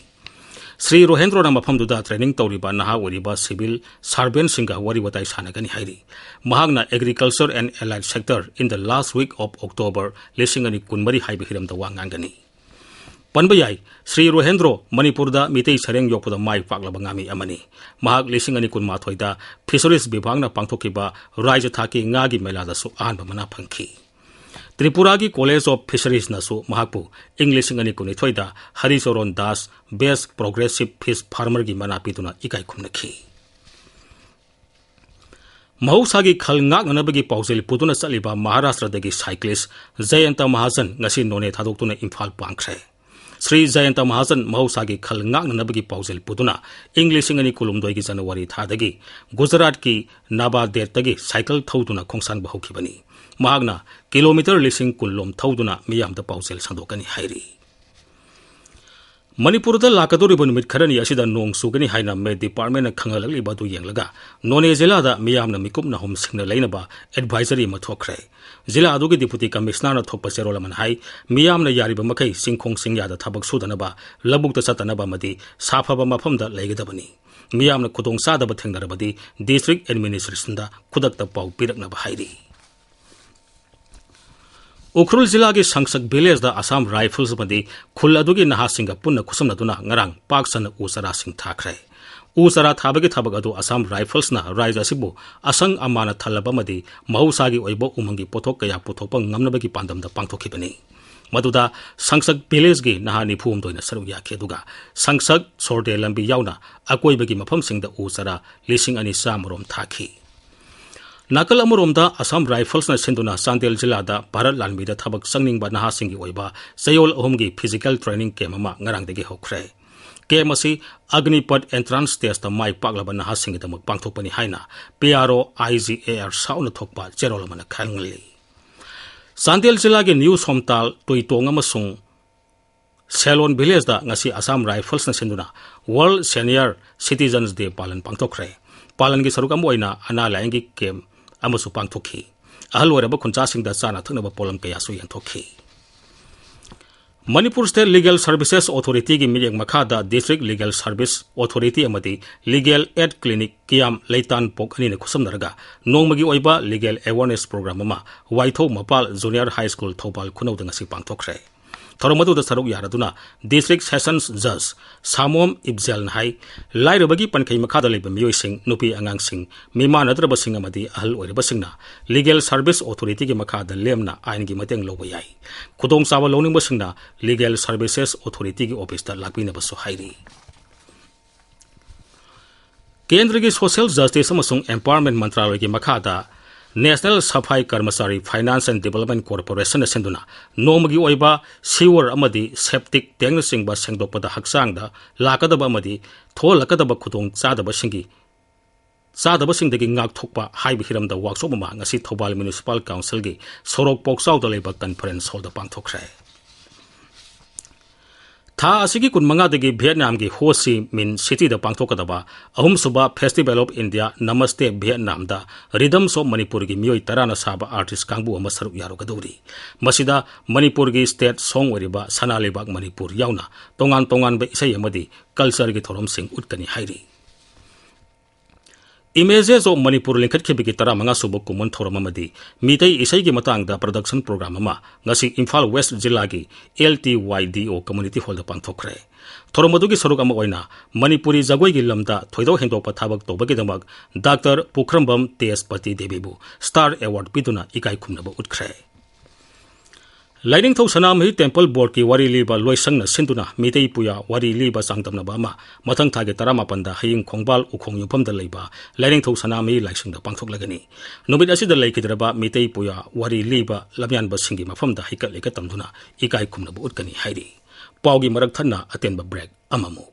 ꯁ꯭ꯔꯤ ꯔꯣꯍꯦꯟꯗ꯭ꯔꯣꯅ ꯃꯐꯝꯗꯨꯗ training ꯇꯧꯔꯤꯕ ꯅꯍꯥ ꯑꯣꯏꯔꯤꯕ civil servantꯁꯤꯡꯒ ꯋꯥꯔꯤ ꯋꯥꯇꯥꯏ ꯁꯥꯟꯅꯒꯅꯤ ꯍꯥꯏꯔꯤ꯫ ꯃꯍꯥꯛꯅ Agriculture and Allied Sector in the Last Week of October ꯂꯤꯁꯤꯡ ꯑꯅꯤ ꯀꯨꯟꯃꯔꯤ ꯍꯥꯏꯕ ꯍꯤꯔꯝꯗ ꯋꯥ ꯉꯥꯡꯒꯅꯤ꯫ ꯄꯟꯕ ꯌꯥꯏ, ꯁ꯭ꯔꯤ ꯔꯣꯍꯦꯟꯗ꯭ꯔꯣ ꯃꯅꯤꯄꯨꯔꯗ ꯃꯤꯇꯩ ꯁꯔꯦꯡ ꯌꯣꯛꯄꯗ ꯃꯥꯏ ꯄꯥꯛꯂꯕ ꯉꯥꯃꯤ ꯑꯃꯅꯤ꯫ ꯃꯍꯥꯛ ꯂꯤꯁꯤꯡ ꯑꯅꯤ ꯀꯨꯟꯃꯥꯊꯣꯏꯗ Fisheries ꯕꯤꯚꯥꯒꯅ ꯄꯥꯡꯊꯣꯛꯈꯤꯕ ꯔꯥꯖ꯭ꯌ ꯊꯥꯛꯀꯤ ꯉꯥꯒꯤ ꯃꯦꯂꯥꯗꯁꯨ ꯑꯍꯥꯟꯕ ꯃꯅꯥ ꯐꯪꯈꯤ꯫ ꯇ꯭ꯔꯤꯄꯨꯔꯥꯒꯤ College of Fisheries ꯅꯁꯨ ꯃꯍꯥꯛꯄꯨ ꯏꯪ ꯂꯤꯁꯤꯡ ꯑꯅꯤ ꯀꯨꯟꯅꯤꯊꯣꯏꯗ ꯍꯔꯤꯆꯣꯔꯣꯟ Das Best Progressive Fish Farmer ꯒꯤ ꯃꯅꯥ ꯄꯤꯗꯨꯅ ꯏꯀꯥꯏ ꯈꯨꯝꯅꯈꯤ꯫ ꯃꯍꯧꯁꯥꯒꯤ ꯈꯜ ꯉꯥꯛꯅꯅꯕꯒꯤ ꯄꯥꯎꯖꯦꯜ ꯄꯨꯗꯨꯅ ꯆꯠꯂꯤꯕ ꯃꯍꯥꯔꯥꯁꯇ꯭ꯔꯗꯒꯤ cyclist ꯖꯌꯟꯇ ꯃꯍꯥꯖꯟ ꯉꯁꯤ ꯅꯣꯅꯦ ꯊꯥꯗꯣꯛꯇꯨꯅ ꯏꯝꯐꯥꯜ ꯄꯥꯡꯈ꯭ꯔꯦ꯫ ꯁ꯭ꯔꯤ ꯖꯌꯟꯇ ꯃꯍꯥꯖꯟ ꯃꯍꯧꯁꯥꯒꯤ ꯈꯜ ꯉꯥꯛꯅꯅꯕꯒꯤ ꯄꯥꯎꯖꯦꯜ ꯄꯨꯗꯨꯅ ꯏꯪ ꯂꯤꯁꯤꯡ ꯑꯅꯤ ꯀꯨꯟꯍꯨꯝꯗꯣꯏꯒꯤ ꯖꯅꯋꯥꯔꯤ ꯊꯥꯗꯒꯤ ꯒꯨꯖꯔꯥꯠꯀꯤ ꯅꯥꯕꯥꯗꯦꯠꯇꯒꯤ ꯁꯥꯏꯀꯜ ꯊꯧꯗꯨꯅ ꯈꯣꯡꯁꯥꯟꯕ ꯍꯧꯈꯤꯕꯅꯤ꯫ ꯃꯍꯥꯛꯅ ꯀꯤꯂꯣꯃꯤꯇꯔ ꯂꯤꯁꯤꯡ ꯀꯨꯟ ꯂꯣꯝ ꯊꯧꯗꯨꯅ ꯃꯤꯌꯥꯝꯗ ꯄꯥꯎꯖꯦꯜ ꯁꯟꯗꯣꯛꯀꯅꯤ ꯍꯥꯏꯔꯤ꯫ ꯃꯅꯤꯄꯨꯔꯗ ꯂꯥꯛꯀꯗꯧꯔꯤꯕ ꯅꯨꯃꯤꯠ ꯈꯔꯅꯤ ꯑꯁꯤꯗ ꯅꯣꯡ ꯆꯨꯒꯅꯤ ꯍꯥꯏꯅ Met Department ꯅ ꯈꯪꯍꯜꯂꯛꯂꯤꯕ ꯑꯗꯨ ꯌꯦꯡꯂꯒ, ꯅꯣꯅꯦ ꯖꯤꯂꯥꯗ ꯃꯤꯌꯥꯝꯅ ꯃꯤꯀꯨꯞ ꯅꯥꯍꯨꯝ ꯁꯤꯡꯅ ꯂꯩꯅꯕ advisory ꯑꯃ ꯊꯣꯛꯈ꯭ꯔꯦ꯫ ꯖꯤꯂꯥ ꯑꯗꯨꯒꯤ Deputy Commissioner ꯅ ꯊꯣꯛꯄ ꯆꯦꯔꯣꯜ ꯑꯃꯅ ꯍꯥꯏ, ꯃꯤꯌꯥꯝꯅ ꯌꯥꯔꯤꯕ ꯃꯈꯩ ꯆꯤꯡꯈꯣꯡ ꯆꯤꯡꯌꯥꯗ ꯊꯕꯛ ꯁꯨꯗꯅꯕ, ꯂꯧꯕꯨꯛꯇ ꯆꯠꯇꯅꯕ ꯑꯃꯗꯤ ꯁꯥꯐꯕ ꯃꯐꯝꯗ ꯂꯩꯒꯗꯕꯅꯤ꯫ ꯃꯤꯌꯥꯝꯅ ꯈꯨꯗꯣꯡꯆꯥꯗꯕ ꯊꯦꯡꯅꯔꯕꯗꯤ District Administration ꯗ ꯈꯨꯗꯛꯇ ꯄꯥꯎ ꯄꯤꯔꯛꯅꯕ ꯍꯥꯏꯔꯤ꯫ ꯎꯈ꯭ꯔꯨꯜ ꯖꯤꯂꯥꯒꯤ ꯁꯪꯁꯛ village ꯗ Assam Rifles ꯑꯃꯗꯤ ꯈꯨꯜ ꯑꯗꯨꯒꯤ ꯅꯍꯥꯁꯤꯡꯒ ꯄꯨꯟꯅ ꯈꯨꯠꯁꯝꯅꯗꯨꯅ ꯉꯔꯥꯡ ꯄꯥꯛ ꯁꯟꯅ ꯎ ꯆꯥꯔꯥꯁꯤꯡ ꯊꯥꯈ꯭ꯔꯦ꯫ ꯎ ꯆꯥꯔꯥ ꯊꯥꯕꯒꯤ ꯊꯕꯛ ꯑꯗꯨ Assam Rifles ꯅ ꯔꯥꯖ꯭ꯌ ꯑꯁꯤꯕꯨ ꯑꯁꯪ ꯑꯃꯥꯟꯅ ꯊꯜꯂꯕ ꯑꯃꯗꯤ ꯃꯍꯧꯁꯥꯒꯤ ꯑꯣꯏꯕ ꯎꯃꯪꯒꯤ ꯄꯣꯠꯊꯣꯛ ꯀꯌꯥ ꯄꯨꯊꯣꯛꯄ ꯉꯝꯅꯕꯒꯤ ꯄꯥꯟꯗꯝꯗ ꯄꯥꯡꯊꯣꯛꯈꯤꯕꯅꯤ꯫ ꯃꯗꯨꯗ ꯁꯪꯁꯛ village ꯒꯤ ꯅꯍꯥ ꯅꯤꯐꯨ ꯍꯨꯝꯗꯣꯏꯅ ꯁꯔꯨꯛ ꯌꯥꯈꯤ, ꯑꯗꯨꯒ ꯁꯪꯁꯛ ꯁꯣꯔꯗꯦ ꯂꯝꯕꯤ ꯌꯥꯎꯅ ꯑꯀꯣꯏꯕꯒꯤ ꯃꯐꯝꯁꯤꯡꯗ ꯎ ꯆꯥꯔꯥ ꯂꯤꯁꯤꯡ ꯑꯅꯤ ꯆꯥꯝꯃ ꯔꯣꯝ ꯊꯥꯈꯤ꯫ ꯅꯥꯀꯜ ꯑꯃꯔꯣꯝꯗ Assam Rifles ꯅ ꯁꯤꯟꯗꯨꯅ ꯆꯥꯟꯗꯦꯜ ꯖꯤꯂꯥꯗ ꯚꯥꯔꯠ ꯂꯥꯟꯃꯤꯗ ꯊꯕꯛ ꯆꯪꯅꯤꯡꯕ ꯅꯍꯥꯁꯤꯡꯒꯤ ꯑꯣꯏꯕ ꯆꯌꯣꯜ ꯑꯍꯨꯝꯒꯤ physical training camp ꯑꯃ ꯉꯔꯥꯡꯗꯒꯤ ꯍꯧꯈ꯭ꯔꯦ꯫ Camp ꯑꯁꯤ Agnipath Entrance Test ꯇ ꯃꯥꯏ ꯄꯥꯛꯂꯕ ꯅꯍꯥꯁꯤꯡꯒꯤꯗꯃꯛ ꯄꯥꯡꯊꯣꯛꯄꯅꯤ ꯍꯥꯏꯅ P R O I G A R ꯁꯥꯎꯅ ꯊꯣꯛꯄ ꯆꯦꯔꯣꯜ ꯑꯃꯅ ꯈꯪꯍꯜꯂꯤ꯫ ꯆꯥꯟꯗꯦꯜ ꯖꯤꯂꯥꯒꯤ ꯅ꯭ꯌꯨ ꯁꯣꯝꯇꯥꯜ, ꯇꯨꯏꯇꯣꯡ ꯑꯃꯁꯨꯡ ꯁꯦꯂꯣꯟ village ꯗ ꯉꯁꯤ Assam Rifles ꯅ ꯁꯤꯟꯗꯨꯅ World Senior Citizens Day ꯄꯥꯂꯟ ꯄꯥꯡꯊꯣꯛꯈ꯭ꯔꯦ꯫ ꯄꯥꯂꯟꯒꯤ ꯁꯔꯨꯛ ꯑꯃ ꯑꯣꯏꯅ ꯑꯅꯥ ꯂꯥꯏꯌꯦꯡꯒꯤ camp ꯑꯃꯁꯨ ꯄꯥꯡꯊꯣꯛꯈꯤ꯫ ꯑꯍꯜ ꯑꯣꯏꯔꯕ ꯈꯨꯟꯖꯥꯁꯤꯡꯗ ꯆꯥꯅ ꯊꯛꯅꯕ ꯄꯣꯠꯂꯝ ꯀꯌꯥꯁꯨ ꯌꯦꯟꯊꯣꯛꯈꯤ꯫ Manipur State Legal Services Authority ꯒꯤ ꯃꯤꯠꯌꯦꯡ ꯃꯈꯥꯗ District Legal Service Authority ꯑꯃꯗꯤ Legal Aid Clinic ꯀꯤꯌꯥꯝ ꯂꯩꯇꯥꯟꯄꯣꯛ ꯑꯅꯤꯅ ꯈꯨꯠꯁꯝꯅꯔꯒ ꯅꯣꯡꯃꯒꯤ ꯑꯣꯏꯕ legal awareness program ꯑꯃ ꯋꯥꯏꯊꯧ ꯃꯄꯥꯜ Junior High School, ꯊꯧꯕꯥꯜ ꯈꯨꯅꯧꯗ ꯉꯁꯤ ꯄꯥꯡꯊꯣꯛꯈ꯭ꯔꯦ꯫ ꯊꯧꯔꯝ ꯑꯗꯨꯗ ꯁꯔꯨꯛ ꯌꯥꯔꯗꯨꯅ District Sessions Judge ꯁꯥꯃꯣꯝ ꯏꯕꯖꯦꯜꯅ ꯍꯥꯏ, ꯂꯥꯏꯔꯕꯒꯤ ꯄꯟꯈꯩ ꯃꯈꯥꯗ ꯂꯩꯕ ꯃꯤꯑꯣꯏꯁꯤꯡ, ꯅꯨꯄꯤ ꯑꯉꯥꯡꯁꯤꯡ, ꯃꯤꯃꯥꯟꯅꯗ꯭ꯔꯕꯁꯤꯡ ꯑꯃꯗꯤ ꯑꯍꯜ ꯑꯣꯏꯔꯕꯁꯤꯡꯅ Legal Service Authorityꯒꯤ ꯃꯈꯥꯗ ꯂꯦꯝꯅ ꯑꯥꯏꯟꯒꯤ ꯃꯇꯦꯡ ꯂꯧꯕ ꯌꯥꯏ꯫ ꯈꯨꯗꯣꯡꯆꯥꯕ ꯂꯧꯅꯤꯡꯕꯁꯤꯡꯅ Legal Services Authorityꯒꯤ ꯑꯣꯐꯤꯁꯇ ꯂꯥꯛꯄꯤꯅꯕꯁꯨ ꯍꯥꯏꯔꯤ꯫ ꯀꯦꯟꯗ꯭ꯔꯒꯤ Social Justice ꯑꯃꯁꯨꯡ Empowerment ꯃꯟꯇ꯭ꯔꯥꯂꯌꯒꯤ ꯃꯈꯥꯗ National Safai Karmachari Finance and Development Corporationꯅ ꯁꯤꯟꯗꯨꯅ ꯅꯣꯡꯃꯒꯤ ꯑꯣꯏꯕ sewer ꯑꯃꯗꯤ septic tankꯅꯆꯤꯡꯕ ꯁꯦꯡꯗꯣꯛꯄꯗ ꯍꯛꯆꯥꯡꯗ ꯂꯥꯛꯀꯗꯕ ꯑꯃꯗꯤ ꯊꯣꯛꯍꯜꯂꯛꯀꯗꯕ ꯈꯨꯗꯣꯡ ꯆꯥꯗꯕꯁꯤꯡꯒꯤ, ꯆꯥꯗꯕꯁꯤꯡꯗꯒꯤ ꯉꯥꯛꯊꯣꯛꯄ ꯍꯥꯏꯕ ꯍꯤꯔꯝꯗ workshop ꯑꯃ ꯉꯁꯤ ꯊꯧꯕꯥꯜ Municipal Councilꯒꯤ ꯁꯣꯔꯣꯛ ꯄꯣꯛꯆꯥꯎꯗ ꯂꯩꯕ conference hallꯗ ꯄꯥꯡꯊꯣꯛꯈ꯭ꯔꯦ꯫ ꯊꯥ ꯑꯁꯤꯒꯤ ꯀꯨꯟꯃꯉꯥꯗꯒꯤ ꯚꯤꯌꯦꯠꯅꯥꯝꯒꯤ ꯍꯣ ꯆꯤ ꯃꯤꯟ ꯁꯤꯇꯤꯗ ꯄꯥꯡꯊꯣꯛꯀꯗꯕ ꯑꯍꯨꯝꯁꯨꯕ Festival of India Namaste Vietnamꯗ Rhythms of Manipurꯒꯤ ꯃꯤꯑꯣꯏ ꯇꯔꯥꯅ ꯁꯥꯕ artist ꯀꯥꯡꯕꯨ ꯑꯃ ꯁꯔꯨꯛ ꯌꯥꯔꯨꯒꯗꯧꯔꯤ꯫ ꯃꯁꯤꯗ ꯃꯅꯤꯄꯨꯔꯒꯤ state song ꯑꯣꯏꯔꯤꯕ ꯁꯅꯥ ꯂꯩꯕꯥꯛ ꯃꯅꯤꯄꯨꯔ ꯌꯥꯎꯅ ꯇꯣꯉꯥꯟ ꯇꯣꯉꯥꯟꯕ ꯏꯁꯩ ꯑꯃꯗꯤ cultureꯒꯤ ꯊꯧꯔꯝꯁꯤꯡ ꯎꯠꯀꯅꯤ ꯍꯥꯏꯔꯤ꯫ Images of Manipur ꯂꯤꯡꯈꯠꯈꯤꯕꯒꯤ ꯇꯔꯥꯃꯉꯥ ꯁꯨꯕ ꯀꯨꯝꯑꯣꯟ ꯊꯧꯔꯝ ꯑꯃꯗꯤ ꯃꯤꯇꯩ ꯏꯁꯩꯒꯤ ꯃꯇꯥꯡꯗ production program ꯑꯃ ꯉꯁꯤ ꯏꯝꯐꯥꯜ West ꯖꯤꯂꯥꯒꯤ L T Y D O Community Hallꯗ ꯄꯥꯡꯊꯣꯛꯈ꯭ꯔꯦ꯫ ꯊꯧꯔꯝ ꯑꯗꯨꯒꯤ ꯁꯔꯨꯛ ꯑꯃ ꯑꯣꯏꯅ ꯃꯅꯤꯄꯨꯔꯤ ꯖꯒꯣꯏꯒꯤ ꯂꯝꯗ ꯊꯣꯏꯗꯣꯛ ꯍꯦꯟꯗꯣꯛꯄ ꯊꯕꯛ ꯇꯧꯕꯒꯤꯗꯃꯛ Doctor ꯄꯨꯈ꯭ꯔꯝꯕꯝ ꯇꯦꯖꯄꯇꯤ ꯗꯦꯕꯤꯕꯨ Star Award ꯄꯤꯗꯨꯅ ꯏꯀꯥꯏ ꯈꯨꯝꯅꯕ ꯎꯠꯈ꯭ꯔꯦ꯫ ꯂꯥꯏꯅꯤꯡꯊꯧ ꯁꯅꯥꯃꯍꯤ Temple Boardꯀꯤ ꯋꯥꯔꯤ ꯂꯤꯕ ꯂꯣꯏꯁꯪꯅ ꯁꯤꯟꯗꯨꯅ ꯃꯤꯇꯩ ꯄꯨꯌꯥ ꯋꯥꯔꯤ ꯂꯤꯕ ꯆꯥꯡꯗꯝꯅꯕ ꯑꯃ ꯃꯊꯪ ꯊꯥꯒꯤ ꯇꯔꯥꯃꯥꯄꯟꯗ ꯍꯌꯤꯡ ꯈꯣꯡꯕꯥꯜ ꯎꯈꯣꯡ ꯌꯨꯝꯐꯝꯗ ꯂꯩꯕ ꯂꯥꯏꯅꯤꯡꯊꯧ ꯁꯅꯥꯃꯍꯤ ꯂꯥꯏꯁꯪꯗ ꯄꯥꯡꯊꯣꯛꯂꯒꯅꯤ꯫ ꯅꯨꯃꯤꯠ ꯑꯁꯤꯗ ꯂꯩꯈꯤꯗ꯭ꯔꯕ ꯃꯤꯇꯩ ꯄꯨꯌꯥ ꯋꯥꯔꯤ ꯂꯤꯕ ꯂꯝꯌꯥꯟꯕꯁꯤꯡꯒꯤ ꯃꯐꯝꯗ ꯍꯩꯀꯠ ꯂꯩꯀꯠ ꯇꯝꯗꯨꯅ ꯏꯀꯥꯏ ꯈꯨꯝꯅꯕ ꯎꯠꯀꯅꯤ ꯍꯥꯏꯔꯤ꯫ ꯄꯥꯎꯒꯤ ꯃꯔꯛ ꯊꯠꯅ ꯑꯇꯦꯟꯕ break ꯑꯃꯃꯨꯛ꯫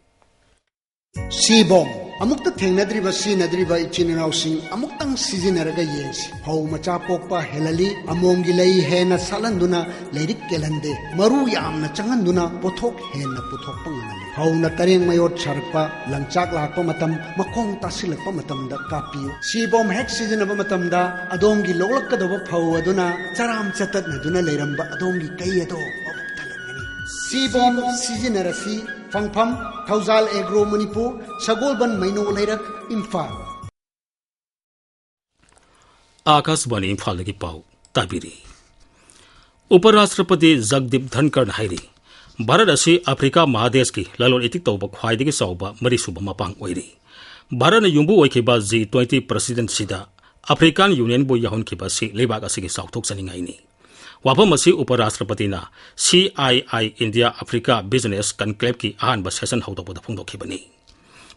ꯁꯤꯕꯣꯝ꯫ ꯑꯃꯨꯛꯇ ꯊꯦꯡꯅꯗ꯭ꯔꯤꯕ ꯁꯤꯖꯤꯟꯅꯗ꯭ꯔꯤꯕ ꯏꯆꯤꯟ ꯏꯅꯥꯎꯁꯤꯡ ꯑꯃꯨꯛꯇꯪ ꯁꯤꯖꯤꯟꯅꯔꯒ ꯌꯦꯡꯁꯤ꯫ ꯐꯧ ꯃꯆꯥ ꯄꯣꯛꯄ ꯍꯦꯜꯍꯜꯂꯤ, ꯑꯃꯣꯝꯒꯤ ꯂꯩ ꯍꯦꯟꯅ ꯁꯥꯠꯍꯟꯗꯨꯅ ꯂꯩꯔꯤꯛ ꯀꯦꯜꯍꯟꯗꯦ, ꯃꯔꯨ ꯌꯥꯝꯅ ꯆꯪꯍꯟꯗꯨꯅ ꯄꯣꯠꯊꯣꯛ ꯍꯦꯟꯅ ꯄꯨꯊꯣꯛꯄ ꯉꯝꯍꯜꯂꯤ꯫ ꯐꯧꯅ ꯇꯔꯦꯡ ꯃꯌꯣꯠ ꯁꯥꯔꯛꯄ, ꯂꯪꯆꯥꯛ ꯂꯥꯛꯄ ꯃꯇꯝ, ꯃꯈꯣꯡ ꯇꯥꯁꯤꯜꯂꯛꯄ ꯃꯇꯝꯗ ꯀꯥꯞꯄꯤꯌꯨ꯫ ꯁꯤꯕꯣꯝ ꯍꯦꯛ ꯁꯤꯖꯤꯟꯅꯕ ꯃꯇꯝꯗ ꯑꯗꯣꯝꯒꯤ ꯂꯣꯛꯂꯛꯀꯗꯧꯕ ꯐꯧ ꯑꯗꯨꯅ ꯆꯔꯥꯝ ꯆꯇꯠꯅꯗꯨꯅ ꯂꯩꯔꯝꯕ ꯑꯗꯣꯝꯒꯤ ꯀꯩ ꯑꯗꯣ ꯃꯕꯨꯛ ꯊꯜꯍꯟꯒꯅꯤ꯫ ꯁꯤꯕꯣꯝ ꯁꯤꯖꯤꯟꯅꯔꯁꯤ꯫ ꯐꯪꯐꯝ, ꯊꯧꯖꯥꯜ Agro ꯃꯅꯤꯄꯨꯔ, ꯁꯒꯣꯜꯕꯟ ꯃꯩꯅꯣ ꯂꯩꯔꯛ, ꯏꯝꯐꯥꯜ꯫ ꯑꯥꯀꯥꯁꯕꯥꯅꯤ ꯏꯝꯐꯥꯜꯗꯒꯤ ꯄꯥꯎ ꯇꯥꯕꯤꯔꯤ꯫ ꯎꯄ ꯔꯥꯁꯇ꯭ꯔꯄꯇꯤ ꯖꯒꯗꯤꯞ ꯙꯟꯀꯔꯅ ꯍꯥꯏꯔꯤ, ꯚꯥꯔꯠ ꯑꯁꯤ ꯑꯐ꯭ꯔꯤꯀꯥ ꯃꯍꯥꯗꯦꯁꯀꯤ ꯂꯂꯣꯟ ꯏꯇꯤꯛ ꯇꯧꯕ ꯈ꯭ꯋꯥꯏꯗꯒꯤ ꯆꯥꯎꯕ ꯃꯔꯤꯁꯨꯕ ꯃꯄꯥꯡ ꯑꯣꯏꯔꯤ꯫ ꯚꯥꯔꯠꯅ ꯌꯨꯝꯕꯨ ꯑꯣꯏꯈꯤꯕ ꯖꯤ ꯇ꯭ꯋꯦꯟꯇꯤ ꯄ꯭ꯔꯁꯤꯗꯦꯟꯁꯤꯗ ꯑꯐ꯭ꯔꯤꯀꯥꯟ ꯌꯨꯅꯤꯌꯟꯕꯨ ꯌꯥꯎꯍꯟꯈꯤꯕ ꯑꯁꯤ ꯂꯩꯕꯥꯛ ꯑꯁꯤꯒꯤ ꯆꯥꯎꯊꯣꯛꯆꯅꯤꯡꯉꯥꯏꯅꯤ꯫ ꯋꯥꯐꯝ ꯑꯁꯤ ꯎꯄ ꯔꯥꯁꯇ꯭ꯔꯄꯇꯤꯅ C I I India Africa business ꯀꯟꯀ꯭ꯂꯦꯕꯀꯤ ꯑꯍꯥꯟꯕ ꯁꯦꯁꯟ ꯍꯧꯗꯣꯛꯄꯗ ꯐꯣꯡꯗꯣꯛꯈꯤꯕꯅꯤ꯫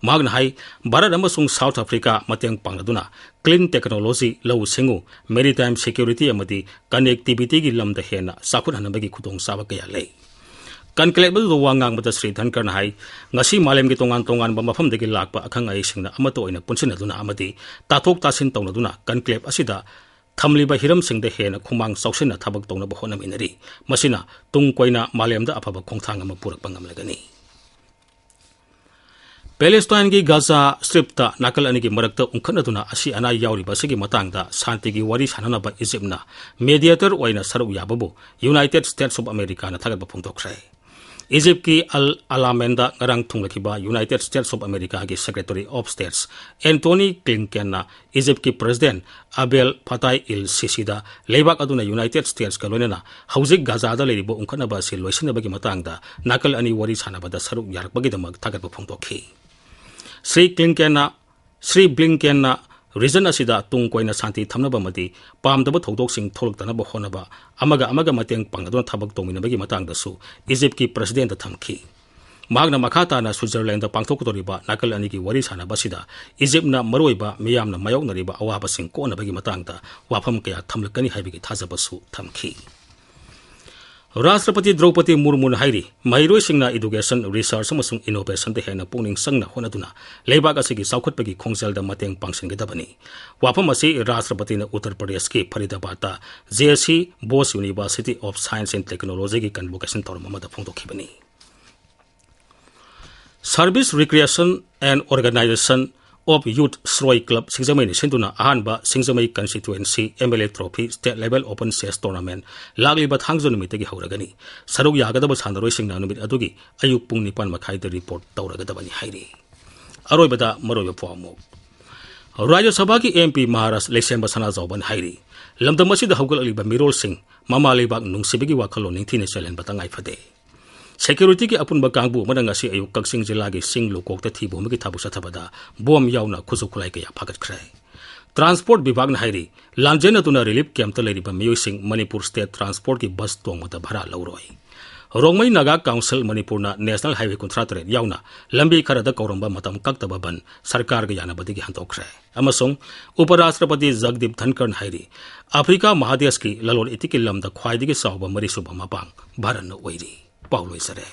ꯃꯍꯥꯛꯅ ꯍꯥꯏ, ꯚꯥꯔꯠ ꯑꯃꯁꯨꯡ ꯁꯥꯎꯊ ꯑꯐ꯭ꯔꯤꯀꯥ ꯃꯇꯦꯡ ꯄꯥꯡꯅꯗꯨꯅ ꯀ꯭ꯂꯤꯟ ꯇꯦꯛꯅꯣꯂꯣꯖꯤ, ꯂꯧꯎ ꯁꯤꯡꯎ, ꯃꯦꯔꯤꯇꯥꯏꯝ ꯁꯦꯀ꯭ꯌꯨꯔꯤꯇꯤ ꯑꯃꯗꯤ ꯀꯅꯦꯛꯇꯤꯕꯤꯇꯤꯒꯤ ꯂꯝꯗ ꯍꯦꯟꯅ ꯆꯥꯎꯈꯠꯍꯟꯅꯕꯒꯤ ꯈꯨꯗꯣꯡꯆꯥꯕ ꯀꯌꯥ ꯂꯩ꯫ ꯀꯟꯀ꯭ꯂꯦꯕ ꯑꯗꯨꯗ ꯋꯥ ꯉꯥꯡꯕꯗ ꯁ꯭ꯔꯤ ꯙꯟꯀꯔꯅ ꯍꯥꯏ, ꯉꯁꯤ ꯃꯥꯂꯦꯝꯒꯤ ꯇꯣꯉꯥꯟ ꯇꯣꯉꯥꯟꯕ ꯃꯐꯝꯗꯒꯤ ꯂꯥꯛꯄ ꯑꯈꯪ ꯑꯍꯩꯁꯤꯡꯅ ꯑꯃꯠꯇ ꯑꯣꯏꯅ ꯄꯨꯟꯁꯤꯟꯅꯗꯨꯅ ꯑꯃꯗꯤ ꯇꯥꯊꯣꯛ ꯇꯥꯁꯤꯟ ꯇꯧꯅꯗꯨꯅ ꯀꯟꯀ꯭ꯂꯦꯕ ꯑꯁꯤꯗ ꯊꯝꯂꯤꯕ ꯍꯤꯔꯝꯁꯤꯡꯗ ꯍꯦꯟꯅ ꯈꯨꯃꯥꯡ ꯆꯥꯎꯁꯤꯟꯅ ꯊꯕꯛ ꯇꯧꯅꯕ ꯍꯣꯠꯅꯃꯤꯟꯅꯔꯤ꯫ ꯃꯁꯤꯅ ꯇꯨꯡ ꯀꯣꯏꯅ ꯃꯥꯂꯦꯝꯗ ꯑꯐꯕ ꯈꯣꯡꯊꯥꯡ ꯑꯃ ꯄꯨꯔꯛꯄ ꯉꯝꯂꯒꯅꯤ꯫ ꯄꯦꯂꯦꯁꯇꯥꯏꯟꯒꯤ ꯒꯥꯖꯥ ꯁ꯭ꯇ꯭ꯔꯤꯞꯇ ꯅꯥꯀꯜ ꯑꯅꯤꯒꯤ ꯃꯔꯛꯇ ꯎꯪꯈꯠꯅꯗꯨꯅ ꯑꯁꯤ ꯑꯅꯥ ꯌꯥꯎꯔꯤꯕ ꯑꯁꯤꯒꯤ ꯃꯇꯥꯡꯗ ꯁꯥꯟꯇꯤꯒꯤ ꯋꯥꯔꯤ ꯁꯥꯟꯅꯅꯕ ꯏꯖꯤꯞꯅ ꯃꯦꯗꯤꯌꯦꯇꯔ ꯑꯣꯏꯅ ꯁꯔꯨꯛ ꯌꯥꯕꯕꯨ ꯌꯨꯅꯥꯏꯇꯦꯗ ꯁ꯭ꯇꯦꯠꯁ ꯑꯣꯐ ꯑꯃꯦꯔꯤꯀꯥꯅ ꯊꯥꯒꯠꯄ ꯐꯣꯡꯗꯣꯛꯈ꯭ꯔꯦ꯫ ꯏꯖꯤꯞꯀꯤ ꯑꯜ ꯑꯂꯥꯃꯦꯟꯗ ꯉꯔꯥꯡ ꯊꯨꯡꯂꯈꯤꯕ ꯌꯨꯅꯥꯏꯇꯦꯗ ꯁ꯭ꯇꯦꯠꯁ ꯑꯣꯐ ꯑꯃꯦꯔꯤꯀꯥꯒꯤ ꯁꯦꯀ꯭ꯔꯦꯇꯔꯤ ꯑꯣꯐ ꯁ꯭ꯇꯦꯠꯁ ꯑꯦꯟꯇꯣꯅꯤ ꯀ꯭ꯂꯤꯡꯀꯦꯟꯅ ꯏꯖꯤꯞꯀꯤ ꯄ꯭ꯔꯦꯁꯤꯗꯦꯟ ꯑꯕꯦꯜ ꯐꯇꯥꯏ ꯏꯜ ꯁꯤꯁꯤꯗ ꯂꯩꯕꯥꯛ ꯑꯗꯨꯅ ꯌꯨꯅꯥꯏꯇꯦꯗ ꯁ꯭ꯇꯦꯠꯁꯀ ꯂꯣꯏꯅꯅ ꯍꯧꯖꯤꯛ ꯒꯥꯖꯥꯗ ꯂꯩꯔꯤꯕ ꯎꯪꯈꯠꯅꯕ ꯑꯁꯤ ꯂꯣꯏꯁꯤꯟꯅꯕꯒꯤ ꯃꯇꯥꯡꯗ ꯅꯥꯀꯜ ꯑꯅꯤ ꯋꯥꯔꯤ ꯁꯥꯟꯅꯕꯗ ꯁꯔꯨꯛ ꯌꯥꯔꯛꯄꯒꯤꯗꯃꯛ ꯊꯥꯒꯠꯄ ꯐꯣꯡꯗꯣꯛꯈꯤ꯫ ꯁ꯭ꯔꯤ ꯀ꯭ꯂꯤꯡꯀꯦꯟꯅ, ꯁ꯭ꯔꯤ ꯕ꯭ꯂꯤꯡꯀꯦꯟꯅ ꯔꯤꯖꯟ ꯑꯁꯤꯗ ꯇꯨꯡ ꯀꯣꯏꯅ ꯁꯥꯟꯇꯤ ꯊꯝꯅꯕ ꯑꯃꯗꯤ ꯄꯥꯝꯗꯕ ꯊꯧꯗꯣꯛꯁꯤꯡ ꯊꯣꯛꯂꯛꯇꯅꯕ ꯍꯣꯠꯅꯕ, ꯑꯃꯒ ꯑꯃꯒ ꯃꯇꯦꯡ ꯄꯥꯡꯅꯗꯨꯅ ꯊꯕꯛ ꯇꯧꯃꯤꯟꯅꯕꯒꯤ ꯃꯇꯥꯡꯗꯁꯨ ꯏꯖꯤꯞꯀꯤ ꯄ꯭ꯔꯦꯁꯤꯗꯦꯟꯗ ꯊꯝꯈꯤ꯫ ꯃꯍꯥꯛꯅ ꯃꯈꯥ ꯇꯥꯅ ꯁ꯭ꯋꯤꯠꯖꯔꯂꯦꯟꯗ ꯄꯥꯡꯊꯣꯛꯀꯗꯧꯔꯤꯕ ꯅꯥꯀꯜ ꯑꯅꯤꯒꯤ ꯋꯥꯔꯤ ꯁꯥꯟꯅꯕ ꯑꯁꯤꯗ ꯏꯖꯤꯞꯅ ꯃꯔꯨꯑꯣꯏꯕ ꯃꯤꯌꯥꯝꯅ ꯃꯥꯌꯣꯛꯅꯔꯤꯕ ꯑꯋꯥꯕꯁꯤꯡ ꯀꯣꯛꯅꯕꯒꯤ ꯃꯇꯥꯡꯗ ꯋꯥꯐꯝ ꯀꯌꯥ ꯊꯝꯂꯛꯀꯅꯤ ꯍꯥꯏꯕꯒꯤ ꯊꯥꯖꯕꯁꯨ ꯊꯝꯈꯤ꯫ ꯔꯥꯁꯇ꯭ꯔꯄꯇꯤ ꯗ꯭ꯔꯧꯄꯗꯤ ꯃꯨꯔꯃꯨꯅ ꯍꯥꯏꯔꯤ, ꯃꯍꯩꯔꯣꯏꯁꯤꯡꯅ ꯏꯗꯨꯀꯦꯁꯟ, ꯔꯤꯁꯔꯆ ꯑꯃꯁꯨꯡ ꯏꯅꯣꯚꯦꯁꯟꯗ ꯍꯦꯟꯅ ꯄꯨꯛꯅꯤꯡ ꯆꯪꯅ ꯍꯣꯠꯅꯗꯨꯅ ꯂꯩꯕꯥꯛ ꯑꯁꯤꯒꯤ ꯆꯥꯎꯈꯠꯄꯒꯤ ꯈꯣꯡꯖꯦꯜꯗ ꯃꯇꯦꯡ ꯄꯥꯡꯁꯤꯟꯒꯗꯕꯅꯤ꯫ ꯋꯥꯐꯝ ꯑꯁꯤ ꯔꯥꯁꯇ꯭ꯔꯄꯇꯤꯅ ꯎꯠꯇꯔ ꯄ꯭ꯔꯗꯦꯁꯀꯤ ꯐꯔꯤꯗꯥꯕꯥꯗꯇ J C Bose university of science and ꯇꯦꯛꯅꯣꯂꯣꯖꯤꯒꯤ ꯀꯟꯚꯣꯀꯦꯁꯟ ꯊꯧꯔꯝ ꯑꯃꯗ ꯐꯣꯡꯗꯣꯛꯈꯤꯕꯅꯤ꯫ Service Recreation and Organization of Youth SROY club ꯁꯤꯡꯖꯃꯩꯅ ꯁꯤꯟꯗꯨꯅ ꯑꯍꯥꯟꯕ Singjamei constituency M L A trophy state level open chess tournament ꯂꯥꯛꯂꯤꯕ ꯊꯥꯡꯖ ꯅꯨꯃꯤꯠꯇꯒꯤ ꯍꯧꯔꯒꯅꯤ꯫ ꯁꯔꯨꯛ ꯌꯥꯒꯗꯕ ꯁꯥꯟꯅꯔꯣꯏꯁꯤꯡꯅ ꯅꯨꯃꯤꯠ ꯑꯗꯨꯒꯤ ꯑꯌꯨꯛ ꯄꯨꯡ ꯅꯤꯄꯥꯟ ꯃꯈꯥꯏꯗ ꯔꯤꯄꯣꯔꯠ ꯇꯧꯔꯒꯗꯕꯅꯤ ꯍꯥꯏꯔꯤ꯫ ꯑꯔꯣꯏꯕꯗ ꯃꯔꯨꯑꯣꯏꯕ ꯄꯥꯎ ꯑꯃꯨꯛ꯫ ꯔꯥꯖ꯭ꯌ ꯁꯚꯥꯒꯤ ꯑꯦꯝ ꯄꯤ ꯃꯍꯥꯔꯥꯖ ꯂꯩꯁꯦꯝꯕ ꯁꯅꯥꯖꯥꯎꯕꯅ ꯍꯥꯏꯔꯤ, ꯂꯝꯗꯝ ꯑꯁꯤꯗ ꯍꯧꯒꯠꯂꯛꯂꯤꯕ ꯃꯤꯔꯣꯜꯁꯤꯡ ꯃꯃꯥ ꯂꯩꯕꯥꯛ ꯅꯨꯡꯁꯤꯕꯒꯤ ꯋꯥꯈꯜꯂꯣꯟ ꯅꯤꯡꯊꯤꯅ ꯆꯦꯜꯍꯟꯕ ꯇꯉꯥꯏ ꯐꯗꯦ꯫ ꯁꯦꯀ꯭ꯌꯨꯔꯤꯇꯤꯒꯤ ꯑꯄꯨꯟꯕ ꯀꯥꯡꯕꯨ ꯑꯃꯅ ꯉꯁꯤ ꯑꯌꯨꯛ ꯀꯛꯆꯤꯡ ꯖꯤꯂꯥꯒꯤ ꯁꯤꯡ ꯂꯨꯀꯣꯛꯇ ꯊꯤꯕ ꯍꯨꯝꯕꯒꯤ ꯊꯕꯛ ꯆꯠꯊꯕꯗ ꯕꯣꯝ ꯌꯥꯎꯅ ꯈꯨꯠꯁꯨ ꯈꯨꯠꯂꯥꯏ ꯀꯌꯥ ꯐꯥꯒꯠꯈ꯭ꯔꯦ꯫ ꯇ꯭ꯔꯥꯟꯁꯄꯣꯔꯠ ꯕꯤꯚꯥꯒꯅ ꯍꯥꯏꯔꯤ, ꯂꯥꯟꯖꯦꯟꯅꯗꯨꯅ ꯔꯤꯂꯤꯐ ꯀꯦꯝꯞꯇ ꯂꯩꯔꯤꯕ ꯃꯤꯑꯣꯏꯁꯤꯡ ꯃꯅꯤꯄꯨꯔ ꯁ꯭ꯇꯦꯠ ꯇ꯭ꯔꯥꯟꯁꯄꯣꯔꯠꯀꯤ ꯕꯁ ꯇꯣꯡꯕꯗ ꯚꯔꯥ ꯂꯧꯔꯣꯏ꯫ ꯔꯣꯡꯃꯩ ꯅꯥꯒꯥ ꯀꯥꯎꯟꯁꯤꯜ ꯃꯅꯤꯄꯨꯔꯅ ꯅꯦꯁꯅꯦꯜ ꯍꯥꯏꯋꯦ ꯀꯨꯟꯊ꯭ꯔꯥ ꯇꯔꯦꯠ ꯌꯥꯎꯅ ꯂꯝꯕꯤ ꯈꯔꯗ ꯀꯧꯔꯝꯕ ꯃꯇꯝ ꯀꯛꯇꯕ ꯕꯟ ꯁꯔꯀꯥꯔꯒ ꯌꯥꯅꯕꯗꯒꯤ ꯍꯟꯗꯣꯛꯈ꯭ꯔꯦ꯫ ꯑꯃꯁꯨꯡ ꯎꯄꯔꯥꯁꯇ꯭ꯔꯄꯇꯤ ꯖꯒꯗꯤꯞ ꯙꯟꯀꯔꯅ ꯍꯥꯏꯔꯤ, ꯑꯐ꯭ꯔꯤꯀꯥ ꯃꯍꯥꯗꯦꯁꯀꯤ ꯂꯂꯣꯟ ꯏꯇꯤꯛꯀꯤ ꯂꯝꯗ ꯈ꯭ꯋꯥꯏꯗꯒꯤ ꯆꯥꯎꯕ ꯃꯔꯤꯁꯨꯕ ꯃꯄꯥꯡ ꯚꯥꯔꯠꯅ ꯑꯣꯏꯔꯤ꯫ ꯄꯥꯎ ꯂꯣꯏꯖꯔꯦ꯫